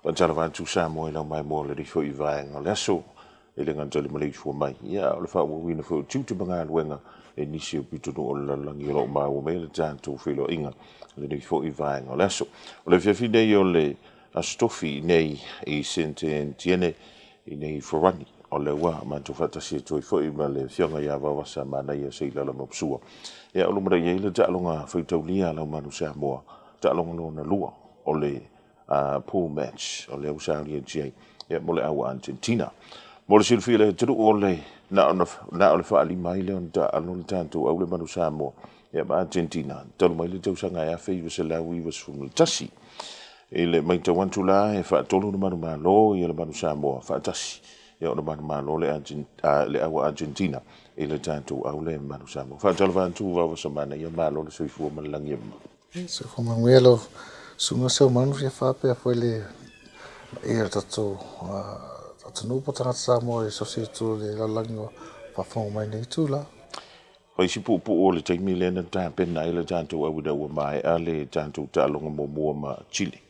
Faatalofa atu Samoa i lau maimoa le foi vaega o le aso e le gata i le maleifua mai, ia a o le faaauauina foi o tiute ma galuega e nisi o pitonuu o le lalolagi o lo o maua mai le tatou feiloaiga i lenei foi vaega o le aso. O le afiafi nei o le Aso Tofi nei i Saint-Etienne i nei Farani, o lea ua matou faatasi atu ai foi ma le afioga ia Vaovasa Manaia Seilala Maposua. Ia o lumanai ai le taaloga faitaulia a lau Manu Samoa, taaloga lona lua o le pool match o lea ua saunia i ai ia mo le au Argentina. Mo le silafia e le atunuu o le na o le faalima ai lea ona taaalo le tatou au le Manu Samoa ia ma Argentina talu mai le tausaga e 1991. I le matau atu la e faatolu ona manumalo ia le Manu Samoa faatasi ia ona manumalo le le au Argentina i le tatou au le Manu Samoa. Faatalofa atu Vaovasa Manaia, malo le soifua ma le lagi e mama. Soifua manuia lau susuga Seumanu fia faapea foi le ia tatou atunuu po o tagata Samoa i so o se itu o le lalolagi o faafofoga mai nei itula. Fai si puupuu o le taimi lea na tapena ai le tatou au ina ua maea le tatou taaloga muamua ma Chile.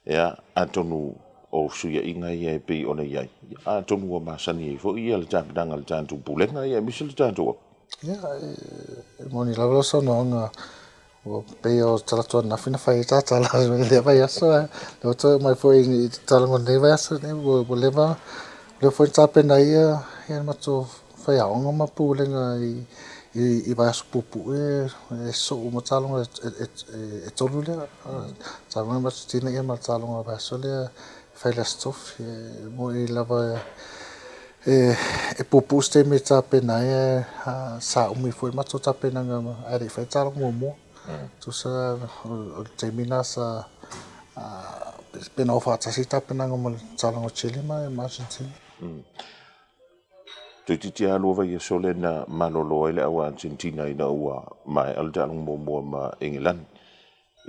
Ia, atonu o fesuiaiga ia e pei ona i ai, atonu ua masani ai foi ia le tapenaga a le tatou Pulega ia aemaise le tatou au. Ia, e moni lava lau saunoaga, ua pei o talaatu ananafi na fai ai tatala i lea vaiaso, ae lea ua toe aumai foi i tala o lenei vaiaso nei, ua leva lea foi na tapena ai le matou faiaoga ma pulega i vaiaso puupuu ia e sosoo uma taaloga e tolu lea. Taaloga ma Argentina ma le taaloga o le vaiaso lea e fai i le Aso Tofi. E moni lava e puupuu se taimi e tapena ai, ae sa umi foi le matou tapenaga ae le i faia le taaloga muamua. Tusa o le taimi lena sa pe na o faatasi le tapenaga ma le taaloga o Chile ma Argentina. Toeitiiti lava lua vaiaso lea na malolo ai le au Argentina ina ua maea le taaloga muamua ma Engelani.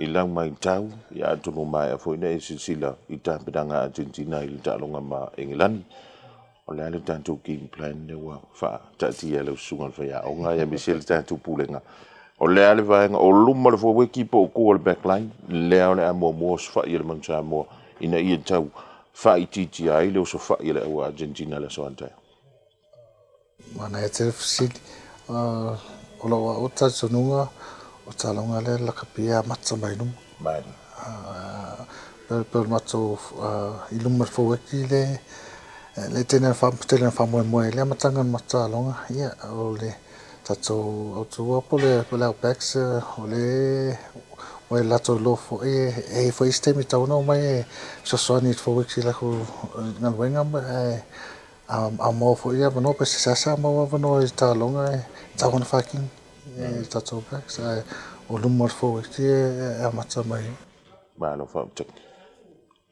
I lau matau, ia atonu maea foi na e silasila i tapenaga a Argentina i le taaloga ma Engelani. O le a le tatou game plan lea ua faataatia e lau susuga i le faiaoga aemaise le tatou pulega. O le a le vaega o luma o le forward po o tua o le backline lea o le a muamua osofai e le Manu Samoa ina ia tau faaitiitia ai le osofai a le au Argentina i le aso a taeao. Manaia tele fesili. O lou au talitonuga, o taaloga lea lakapi e amata mai luma. Mali. Pe o le matou i luma o le forward le le tele na faamoemoe i le amataga o le matou taaloga. Ia, o le tatou autua po o le Outbacks o le ua i latou iloa foi e i ai foi isi taimi e tatau ona omai e fesoasoani i le forward i latou galuega ae a maua foi ia avanoa pe seasea maua avanoa i taaloga e tatau ona faatino e tatou backs ae o luma o le forward e amata mai ai. Malo faafetai.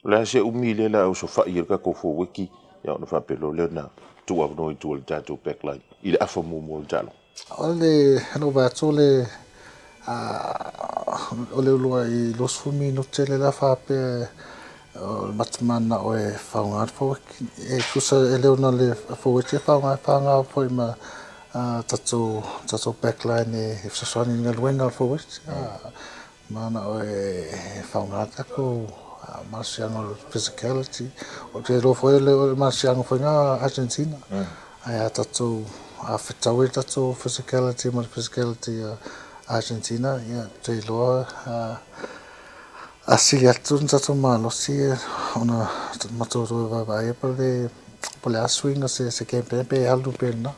O le a se umi lea o le a osofai ai le tatou forward ia ona faapea loa lea ona tuu avanoa i tua i le tatou backline i le afa muamua o le taaloga. O le lou vaai atu o le o le uluai 20 minute lea la faapea o le manao e faaaoga le forward e tusa e le o na le forward e faaaoga e faaaoga foi ma tatou backline e fesoasoani i le galuega o le forward. Manao e faaaoga tatou malosiaga o le physicality. Ou te iloa foi o le malosiaga foi lena a Argentina. Ae a tatou a fetaui le tatou physicality ma le physicality a Argentina, ia ou te iloa a sili atu le tatou malosi ona matou toe vaavaai po o le a suiga se game plan pe alu pea i lena.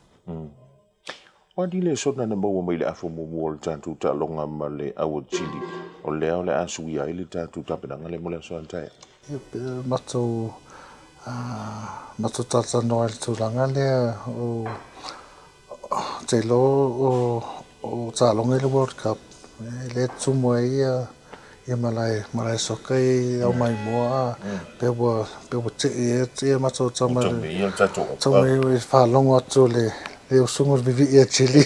O a ni lesona na maua mai le afa muamua o le tatou taaloga ma le au o Chile, o lea o le a suia ai le tatou tapenaga lea mo le aso a taeao? Ia, matou matou talatalanoa i le tulaga lea o te iloa o taaloga i le World Cup lea e tumu ai ia malae soka i au maimoa pe ua tei ea matou tama i faalogo atu le usuga o le vivii a Chile.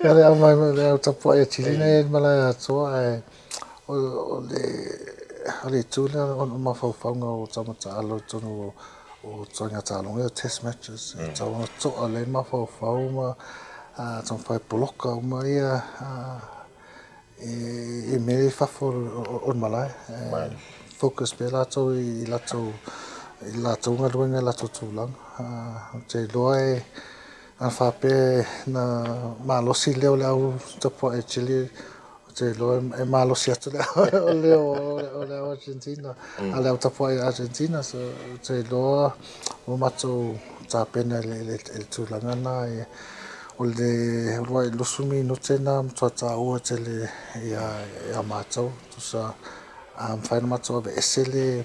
Ia le au mai le au tapuai a Chile nei i malae atoa ae o le itu lea o mafaufauga o tama taalo i totonu o ituaiga taaloga o test matches. E tatau ona to'a lelei mafaufau ma taumafai e poloka uma ia i mea i fafo o le malae. Focus pea latou i latou galuega i latou tulaga. Ou te iloa e ana faapea na malosi leo o le au tapuai Chile, ou te iloa e malosi atu le leo o le au Argentina, a le au tapuai Argentina. So, ou te iloa ua matou tapena i le tulaga lena. O le 20 minute na matua taua tele ia matou. Tusa a mafai ona matou aveese le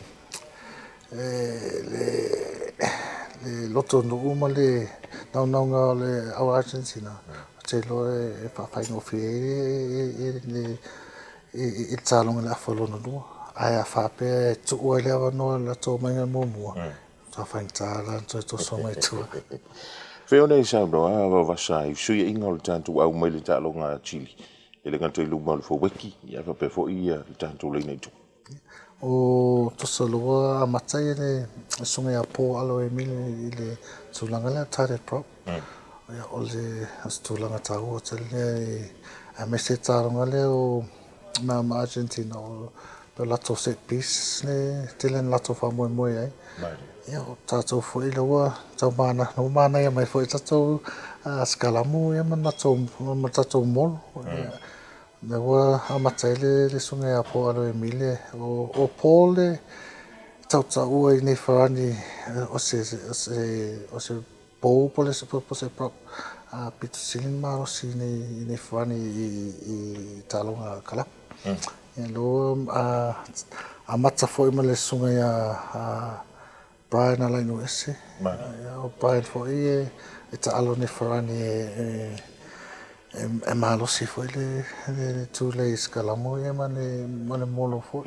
lotonuu ma le naunauga o le au Argentina, ou te iloa e faafaigofie ai le taaloga i le afa lona lua. Ae a faapea e tuu ai le avanoa i le latou omaiga muamua, matua faigata la ona toe toso mai tua. Fea ona e saunoa Vaovasa i fesuiaiga o le tatou au mai le taaloga a Chile e le gata i luma o le forward ia faapea foi le tatou laina i tua. O tusa loa amata ia le susuga ia Paul Alo Emile i le tulaga lea tight prop. Ia, o le tulaga taua tele lea aemaise taaloga lea o ma Argentina o le latou set piece le tele na latou faamoemoe ai. Ia, o tatou foi lea ua tau manaia mai foi tatou sikalamu ia ma tatou molo. Lea ua amata ai le susuga ia Paul Alo Emile. O Paul le tautaua i nei farani o se pou po o se prop pito sili ona malosi i nei farani i taaloga kalapu. Ia, lea ua amata foi ma le susuga ia Brian Alainu'uese. O Brian foi e taalo nei farani e malosi foi le tule i sikalamu ia ma le molo foi.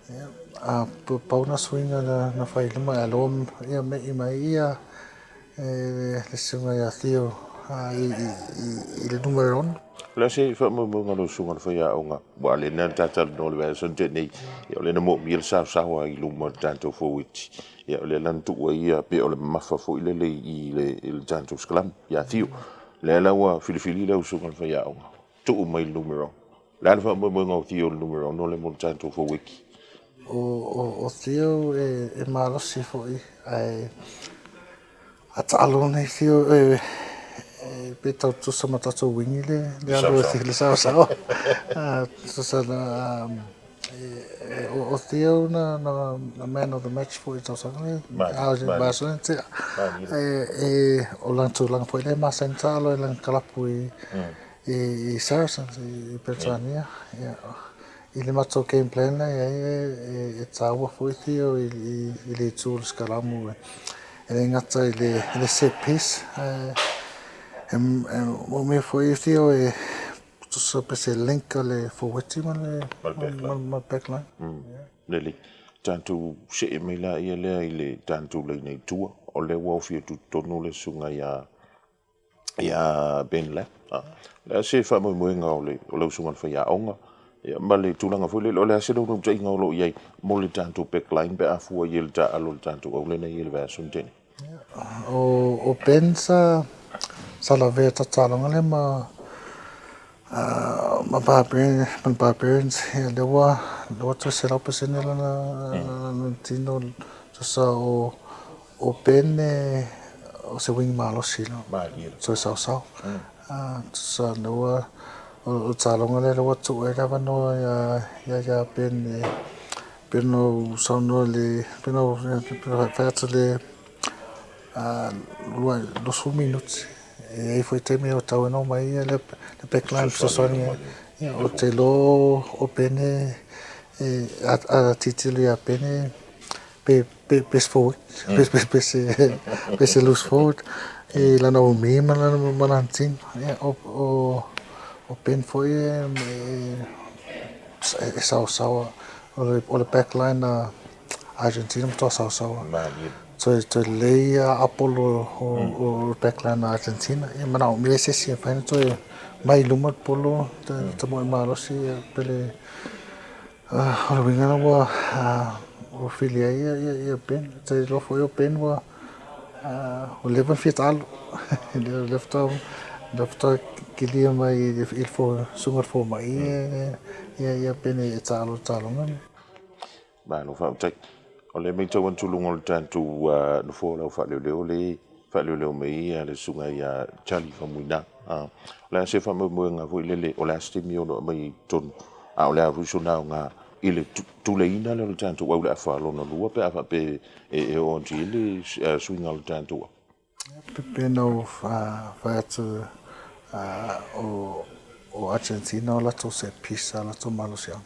Ia, a pau na suiga na fai i luma ae loa ia me'i mai ia le susuga ia Theo i le numera 6. O le a se faamoemoega o lau susuga i le faiaoga, ua lena le talanoa o le vaiaso na tea nei, ia o lea na moomia le saosaoa i luma o le tatou forward. Ia o lea la na tuu ai ia pei o le mamafa foi lele i le tatou sikalamu ia Theo. Lea la ua filifili lau susuga i le faiaoga, tuu mai le numera 6. O le a le faamoemoega o Theo i le numera 6 lea mo le tatou forward? O Theo e malosi foi ae a taalo nei Theo pe tau tusa ma tatou wingi le alu e le saosaoa. Tusa na o Theo na man of the match foi i tausaga le vaiaso tea. O lana tulaga foi lea e masani taalo i lana kalapu i Saracens i Peretania. I le matou game plan lea e taua foi Theo i le itu o le sikalamu e le gata i le set piece. E mea foi Theo e tusa pe se link o le forward ma le backline. Lelei, tatou see mai la ia lea i le tatou laina i tua, o lea ua ofi atu totonu le susuga ia Ben Lap. O le a se faamoemoega o lau susuga i le faiaoga ma le tulaga foi lele, o le a se naunautaiga o lo o i ai mo le tatou backline pe a fua i le taalo o le tatou aulena i le vaiaso na tea nei? O Ben sa lavea tataloga lea ma Barbarians, ia lea ua toe 100% lana tino. Tusa o Ben o se wing malosi toe saosao. Tusa lea ua o taaloga lea ua tuu ai le avanoa ia Ben pei ona ou saunoa i le pei ona fai atu le 20 minute e ai foi taimi o tau ai mai ia le backline fesoasoani. Ou te iloa o Ben a tilotilo ia Ben pe se forward pe se loose forward i lana umi ma lana tino. O Ben foi e saosaoa o le backline a Argentina matua saosaoa. Toe lelei apolo o le backline a Argentina. Ia manaomia se isi e mafai ona toe mai luma le polo tamoe malosi pele o le uiga lena ua fili ai ia Ben. Te iloa foi o Ben ua leva ona fia taalo. Lea faatoa Lea faatoa kilia mai i le susuga i le fomai ia pene e taalo i le taaloga lenei. Malo faafetai. O lea e matau atu i luga o le tatou nofoa o le au faaleoleo lea e faaleoleo mai ai le susuga ia Charlie Faumuina. O le a se faamoemoega foi lele, o le a se taimi e ono aumai ai i totonu, a o le a foi sona aoga i le tuleiina lea o le tatou au i le afa lona lua pe a faapea e oo atu i ai le suiga o le tatou au? Pei ona ou fai atu o Argentina o latou set piece a latou malosiaga.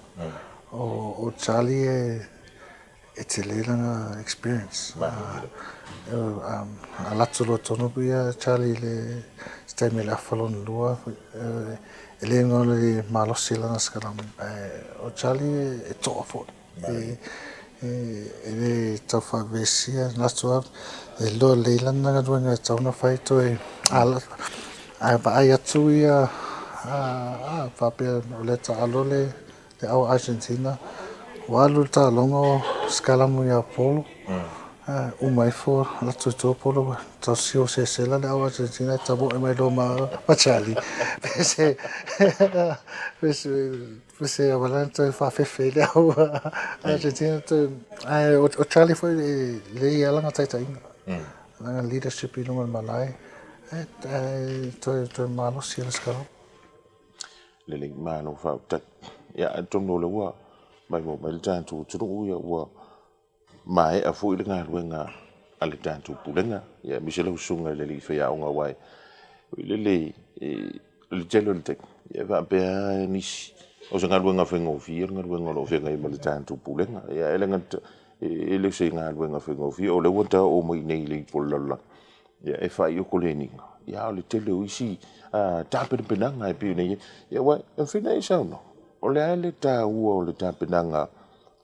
O Charlie e tele lana experience. Alu atu loa tonu ia Charlie i le se taimi o le afa lona lua, e le na o le malosi lana scrum, ae o Charlie e to'a foi. E le tau faavesia, manatu lava e iloa lelei lana galuega e tatau ona fai toe ae vaai atu ia faapea o lea e taalo le au Argentina, ua alu le taaloga o sikalamu ia Polo, uma ifo alu atu i tua Polo tau sesela le au Argentina e tamoe mai loa ma Charlie. Pei se auala lena toe faafefe ai le au Argentina toe ae o Charlie foi e lelei lava lana taitaiga, lana leadership i luga o le malae, ae toe malosi le scrum. Lelei, malo faafetai. Ia atonu o lea ua maimoa mai le tatou atunuu, ia ua maea foi le galuega a le tatou Pulega, aemaise lau susuga i le alii faiaoga, aua e lele le tele o le taimi e faapea nisi o se galuega faigofie le galuega o lo o feagai ma le tatou Pulega. Ia e le gata e le o se galuega faigofie, o lea ua ta oo mai i inei i le ipu o le lalolagi, ia e faaiu koleniga, ia a o le tele o isi tapenapenaga e pei ona i ai. Ia aua e mafai ona e saunoa, o le a le taua o le tapenaga,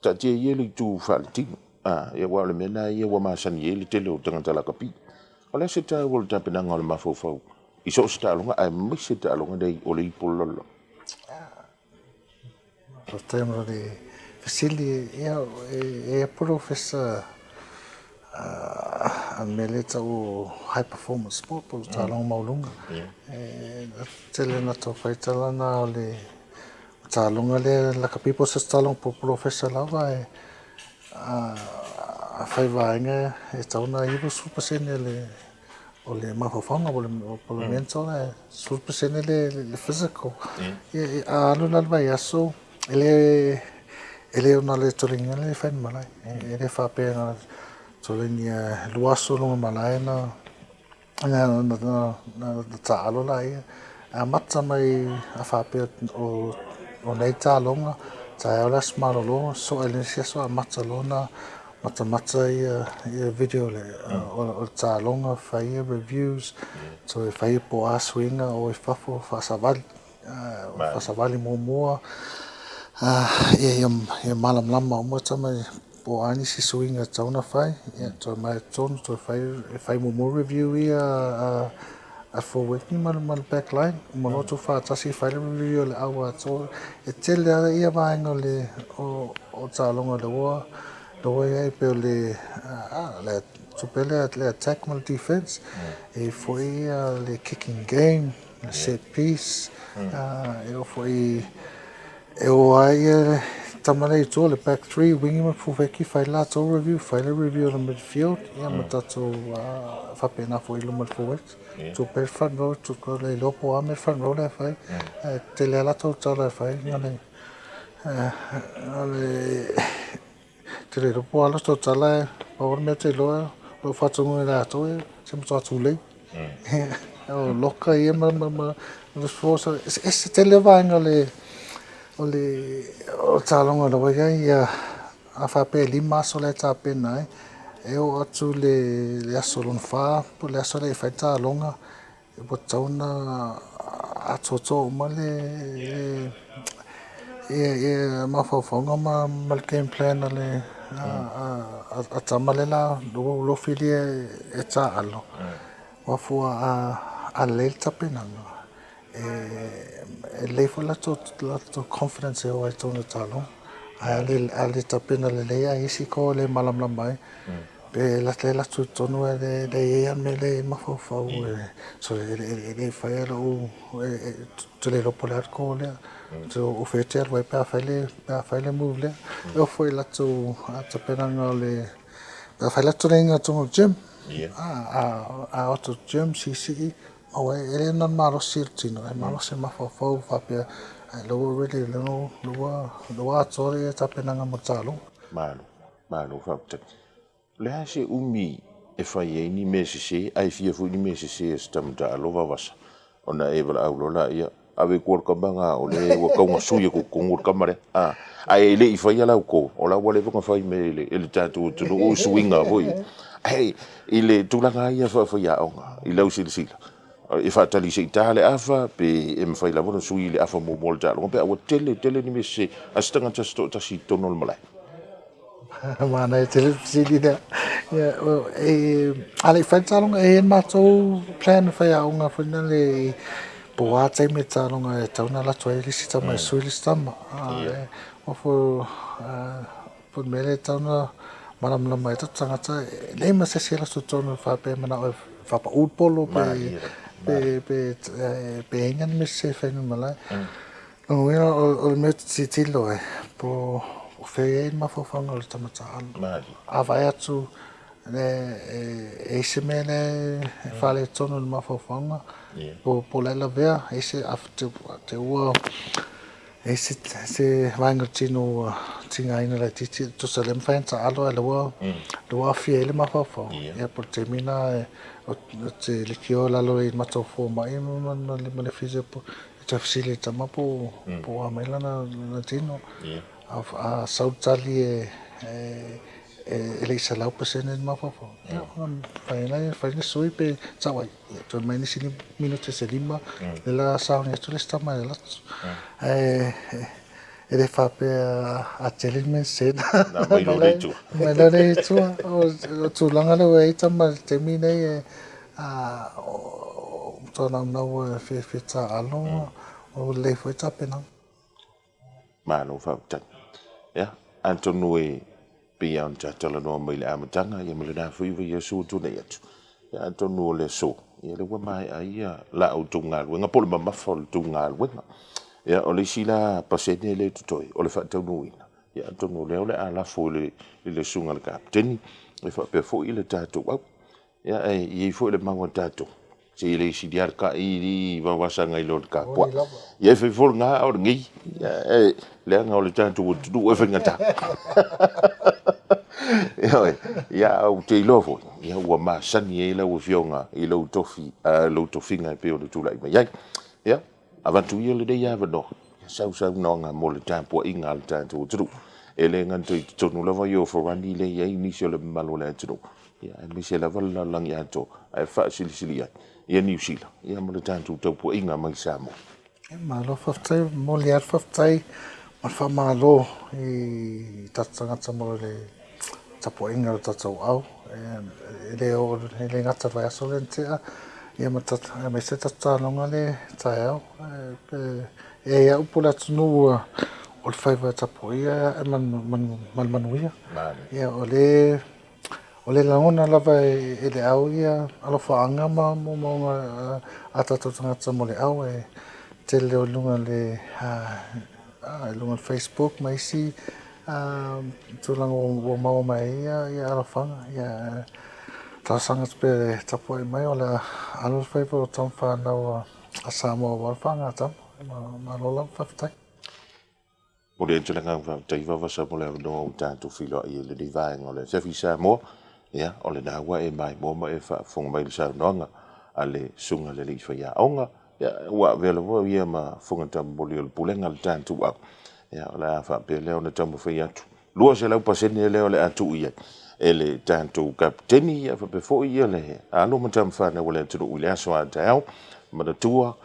taatia ia le itu faaletino, aua o le mea lena ia ua masani ai le tele o tagata lakapi. O le a se taua o le tapenaga o le mafaufau i so o se taaloga aemaise taaloga nei o le ipu o le lalolagi? Faafetai mo le fesili. Ia, e i ai polofesa a le mea lea e tau o high performance sport po o taaloga maualuga. E tele ina tau fai tala na o le taaloga lea lakapi po o se taaloga polofesa lava e afai vaega e tatau ona 90% o le mafaufauga po o le mental ae 10% le physical. A alu la le vaiaso, e le ona le toleniina le fai ni malae. E le faapea na tolenia 2 aso luga malae na taalo laia. E amata mai a faapea o nei taaloga, taeao le aso malolo, soa i le isi aso amata loa ona matamata ia video o le taaloga, fai ia reviews, toe fai po o a suiga o i fafo, faasavali, faasavali muamua, ia malamalama uma tama po o a nisi suiga e tatau ona fai, ia toe omai i totonu toe fai muamua review ia a forward ma le back line, uma loa tuufaatasi fai le review o le au atoa. E tele lava ia vaega o taaloga lea ua i ai pei o le tupe le attack ma le defense, e i ai foi le kicking game, le set piece, e oo foi e o ai ia tama lea i tua le back three, wingi ma fufeki, fai le latou review, fai le review o le midfield, ia ma tatou faapena foi i luma o le forward. Tupe le front row, tupe le iloa po o a mea front row lea e fai, ae tele lava latou tala e fai, te le iloa po o a latou tala, pau le mea ou te iloa o lo o faatonuina e latou se matua tulei. O loka ia ma le force, eseese tele vaega o le taaloga lea ua i ai. A faapea e 5 aso la e tapena ai, e oo atu le aso lona 4 po o le aso lea e fai le taaloga, ua tatau ona atoatoa uma le mafaufauga ma le game plan a le tama lea la ua lofilia e taalo. Ua fua a lelei le tapenaga, e lelei foi latou confidence e o ai i totonu o taaloga. Ae a le tapena lelei ae i ai isi goal e le malamalama ai. Pe lata e latou i totonu ae le le i ai lava le mea lea e i ai le mafaufau e so e e le i faia lou ou te le iloa po o le a le call lea. So o fea e te alu ai pe a fai le pe a fai le move lea. E oo foi i latou tapenaga o le pe a fai latou laina i totonu o le gym, a o atu i le gym siisii aua e le na o le malosi o le tino ae malosi le mafaufau faapea ai o lea ua ready o lea ua atoa le tapenaga mo le taaloga. Malo, malo faafetai. O le a se umi e fai ai ni mea sese ae fia foi ni mea sese a se tama taalo vavasa ona e valaau loa laia, ave i tua le tama lena o lea ua tatau ona sui atu i totonu le tama lea. Ae le i faia lau call, o la ua leva ona fai mai e le tatou atunuu suiga foi ia. Ae i le tulaga lava ia faafaiaoga i lau silasila, e faatali se i ta le afa pe e mafai lava ona sui i le afa muamua o le taaloga pe a ua tele tele ni mea sese a se tagata se toatasi i totonu o le malae? Manaia tele le fesili lea. Ia, e, a le i fai le taaloga, e i ai le matou plan e faiaoga foi lea po o a taimi o le taaloga e tatau ona alu atu ai le isi tama e sui le isi tama. Po o le mea lea e tatau ona malamalama ai tatou tagata, e leai ma se isi e alu atu i totonu e faapea e manao e faapau le polo pe i ai ni mea sese e fai i le malae. Lona uiga o le mea ou te tilotilo ai, po o fea e i ai le mafaufauga o le tama taalo. A vaai atu e i ai se mea lea e faaletonu i le mafaufauga, po o la e lavea, te i ua i ai se vaega o le tino ua tigaina laitiiti, tusa o lea e mafai ona taalo ae o lea ua aafia ai le mafaufau, ia po o le taimi lena ou te leitioa i lalo i le matou fomai ma le physio e toe fesili i le tama po o a mai lana tino. A sau le tali e le i 100% le mafaufau, ia ona mafai lava ona fai le sui pe sau ai, toe aumai nisi minute se 5, lea la a sauni atu le isi tama e alu atu. Ae e le faapea a tele le mea sese na aumai loa lea i tua. Aumai loa lea i tua. O le tulaga lea ua i ai tama i le taimi nei, o matua naunau e fiafia taaalo, ua lelei foi tapenaga. Malo faafetai. Ia, atonu e pei lava ona ta talanoa mai i le amataga ia ma lena foi vaiaso ua tuanai atu, ia atonu o le aso, ia lea ua maea ai la outou galuega po o le mamafa o le tou galuega. Ia o le isi la pasene lea e totoe, o le faataunuuina, ia atonu o lea o le a lafo i le Susuga i le Kapeteni e faapea foi le tatou au. Ia ae i ai foi le mau a tatou, se e le sili lava le ta'i i vavasa nai lo le tapuai. Ia e fai foi lena a o lenei, e leaga o le tatou atunuu e faigata. Ioe, ia ae ou te iloa foi, ia ua masani ai lau Afioga i lou tofi, lou tofiga e pei ona tulai mai ai. Ia, avatu ia lenei avanoa, sau saunoaga mo le tapuaiga a le tatou atunuu. E le gata i totonu lava ia o Farani lea e i ai nisi o le mamalu o le atunuu, ia aemaise lava le lalolagi atoa, ae faasilisili ai ia Niu Sila ia ma le tatou tapuaiga mai Samoa. Malo faafetai, e momoli lava le faafetai ma le faamalo i tatou tagata mo le tapuaiga o le tatou au. E le oo, e le gata i le vaiaso lea na tea, ia ma aemaise le tatou taaloga lea taeao. E i ai lava upu a le atunuu o le faiva e tapuaia e ae ma le manuia. Ia o le O le lagona lava e le au ia alofaaga ma moomooga a tatou tagata mo le au e tele o luga le luga le Facebook ma isi tulaga ua maua mai ai ia alofaga ia talosaga atu pea e tapuai mai o le a alo le faiva o tama fanau a Samoa aua le faagatama. Malo lava faafetai. Momoli atu le agaga faafetai Vavasa mo le avanoa ua tatou feiloai ai i lenei vaega o le afiafi Samoa. Ia, o lena ua e maimoa ma e faafofoga mai i le saunoaga a le Susuga i le Alii Faiaoga. Ia, ua avea lava ia ma fofoga taumolimoli o le Pulega a le tatou au. Ia, o le a faapea lea ona taumafai atu. 200% lea o le a tuu i ai e le tatou Kapeteni, ia faapea foi le alo ma tama fanau a le atunuu i le aso a taeao. Manatua,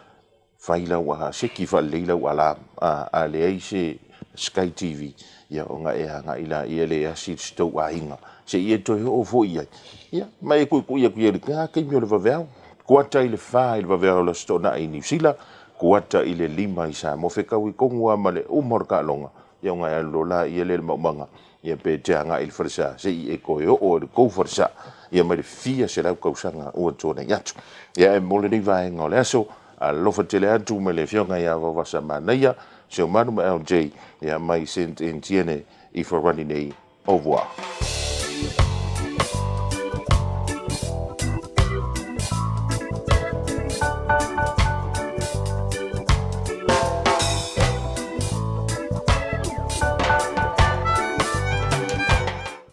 Fai lau seki faalelei lau alarm a leai se Sky TV ia ona e agai laia lea e asi si tou aiga seia e toe oo foi i ai ia ma e tuitui atu i ai i lena taimi o le vaveao. Kuata i le 4 i le vaveao o le Aso Toonai i Niu Sila, kuata i le 5 i Samoa, fetaui tonu lava ma le uma o le taaloga ia ona e alu loa laia lea i le maumaga. Ia pe te agai i le falesa se'i e toe oo i le tou falesa, ia mai le fia selau tausaga ua tuanai atu. Ia e mo lenei vaega o le aso, alofa tele atu mai le afioga ia Vaovasa Manaia, Seumanu ma LJ, ia mai Saint Etienne i Farani nei. Au revoir.